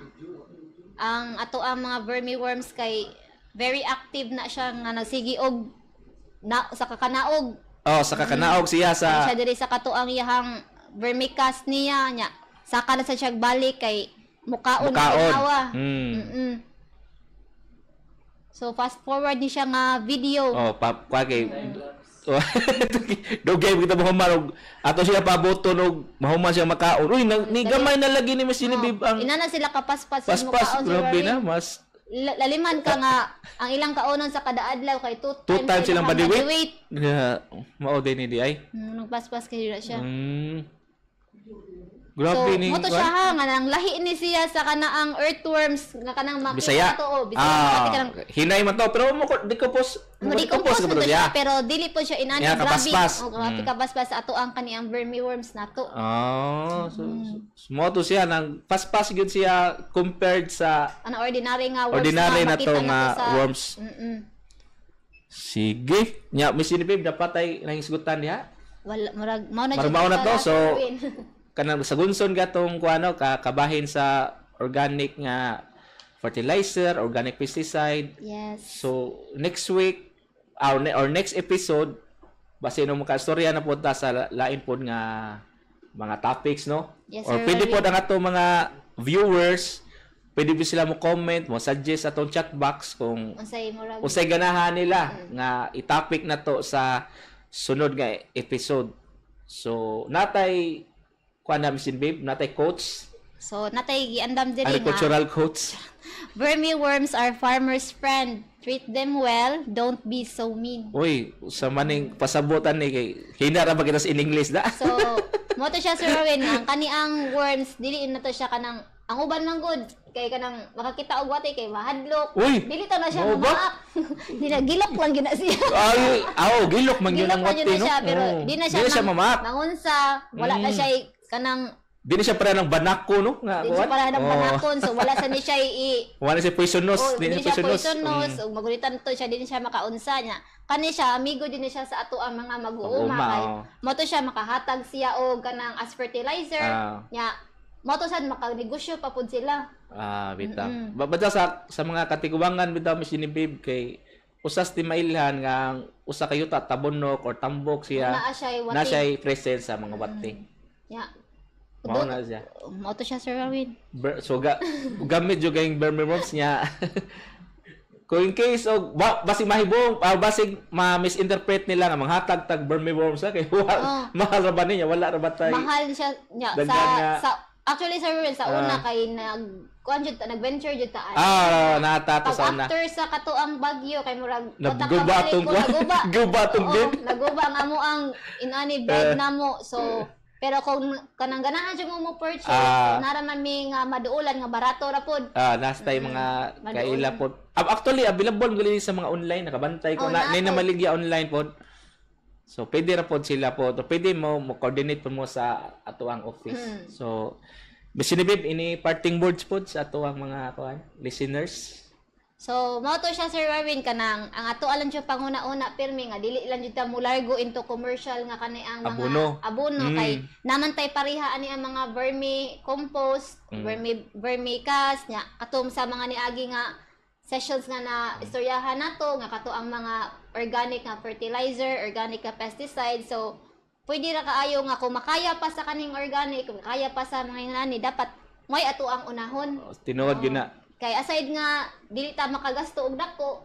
ang ato ang mga vermiworms kay very active na siya nga nagsigi og na sa kakanaog. Oh, sa kakanaog siya sa siya diri sa katuang iyahang vermicast niya nya. Saka na sa siya balik kay mukaon na mukaon. ginawa. So fast forward ni siya nga video. Oh, pa kwa kay dugay kita mahuman og ato siya pabuton og mahuman siya makaon. Uy, ni gamay na lagi ni Miss Genevieve ang Inana sila kapaspas sa paspas. mukaon si Grabe Warren. na mas Laliman ka nga ang ilang kaonon sa kada adlaw kay two Two times silang ilang body weight. weight. Yeah, mao din ni di ay. Nagpaspas kayo na siya. Grabe So, ni mo to siya ha, nga nang lahi ni siya sa kanaang earthworms nga kanang makita Bisaya. to oh, Bisaya Ah, makita kanang hinay man to pero mo decompose mo decompose ka man ba to to siya siya? pero dili po siya inani Yeah, grabe. kapaspas. Oh, grabe kapaspas sa ato ang kaniang vermiworms nato. Ah, so mo to siya nang paspas gyud siya compared sa Ana ordinary nga worms ordinary nga na to makita nga sa worms. Sige. Nya Miss Genevieve dapat ay nangisgutan diha. Wala murag mao na Murag jud mao na siya, to, so, Erwin. Kanang sa gunson gatong kuano ka kabahin sa organic nga fertilizer, organic pesticide. Yes. So next week or next episode base no maka-istorya na pod ta sa lain pod nga mga topics, no? Yes, Or sir, pwede Erwin. pod ang ato mga viewers, pwede ba sila mo comment, mo suggest atong chat box kung Unsay murag unsay ganahan nila nga i-topic na to sa sunod nga episode. So natay kuan na Miss Babe, natay quotes, So natay giandam diri nga agricultural quotes. Vermiworms are farmer's friend. Treat them well, don't be so mean. Uy, sa maning pasabutan ni kay hina ra ba kita sa in English da? So, mo to siya, Sir Erwin, ang kaniang worms dili na to siya kanang ang uban man gud kay kanang makakita og wate kay mahadlok. Uy! Dili to na siya Mao ba? mamaak. Di na gilok lang gyud na siya. Ay, aw, gilok man gyud Gilok ang lang gyud wate na no. siya pero Oo. di na siya, Di na siya mamaak. Mangunsa, wala na siya kanang Di na siya para ng banako no nga di siya kuwan. para ng Oo. panakon so wala sa ni siya i Wala siya poisonous, Oh, di na di siya siya poisonous. poisonous, ug magulitan to siya, di na siya makaunsa niya. Kani siya, amigo din na siya sa ato ang mga mag-uuma. Mag-uuma, Kay, oo. mo to siya, makahatag siya og kanang as fertilizer. Nya, mo to sad makanegosyo pa pud sila. Ah, bitaw. Basta sa mga katiguangan bitaw Miss Genevieve kay usas ti mailhan nga ang usa ka yuta tabonok or tambok siya. Naa siya'y wati. Na siya'y present sa mga wati. Nya. Mao na siya. Mo to siya, Sir Erwin. So gamit jud kayong vermiworms niya. Kung in case og basig mahibong, basig ma-misinterpret nila nga manghatag tag vermiworms ha kay Oh. mahal ra ba niya, wala ra ba tay. Mahal siya nya sa Daghan nga- sa actually, Sir Erwin, sa una kay nag kuan jud ta, nag-venture jud ta. Ah, nata to Pag sa una. after sa katuang bagyo kay murag Naguba utak tong ko, naguba. Guba tong Oo, bed. naguba ang amo ang inani bed namo. So, pero kung kanang ganahan jud mo mo purchase, so, nara man mi nga maduolan nga barato ra pod. Ah, nasa tayo mga Maduolan. kaila pod. Ah, actually available gali sa mga online nakabantay ko Oh, na naa na pod. maligya online pod. So pwede ra pod sila pod. O pwede mo mo coordinate pod mo sa atoang office. So Miss Genevieve, ini parting words pod sa atoang mga kuan listeners. So, mao to siya, Sir Erwin, kanang ang ato alang siya panguna-una pirmi nga dili lang jud ta mulargo into commercial nga kani ang mga Abono. abono kay naman tay pareha ani ang mga vermi compost, vermicast nya katom sa mga niagi nga sessions nga na istoryahan nato nga kato ang mga organic nga fertilizer, organic nga pesticide. So, pwede ra kaayo nga kung makaya pa sa kaning organic, kung makaya pa sa mga ingani, dapat mo'y ato ang unahon. Oh, tinuod gyud na. Kay aside nga dili ta makagasto og dako,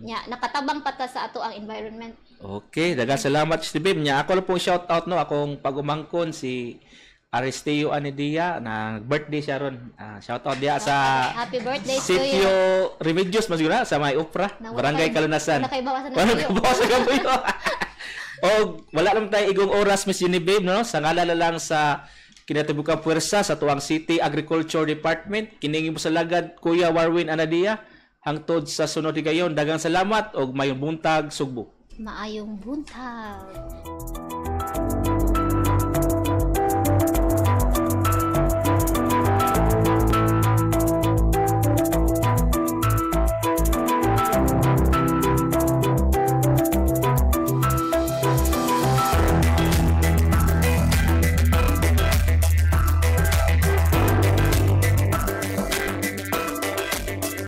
nya nakatabang pa ta sa ato ang environment. Okay, daghang salamat Steve. Nya ako lang pong shout out no akong pagumangkon si Aristeo Anidia na birthday siya ron. Ah, shout out diha sa Happy birthday to you. Sitio Remedios mas na sa may Upra, Na wala Barangay Kalunasan. wala kay bawasan ng Wala kabuyo. kay bawasan ng kabuyo. Og wala lang tayo igong oras Miss Genevieve no sa ngalan na lang sa kinatibukang puwersa sa Tuang City Agriculture Department kiningi mo sa lagad Kuya Warwin Anadia hangtod sa sunod higayon daghang salamat og mayong buntag Sugbo. Maayong buntag.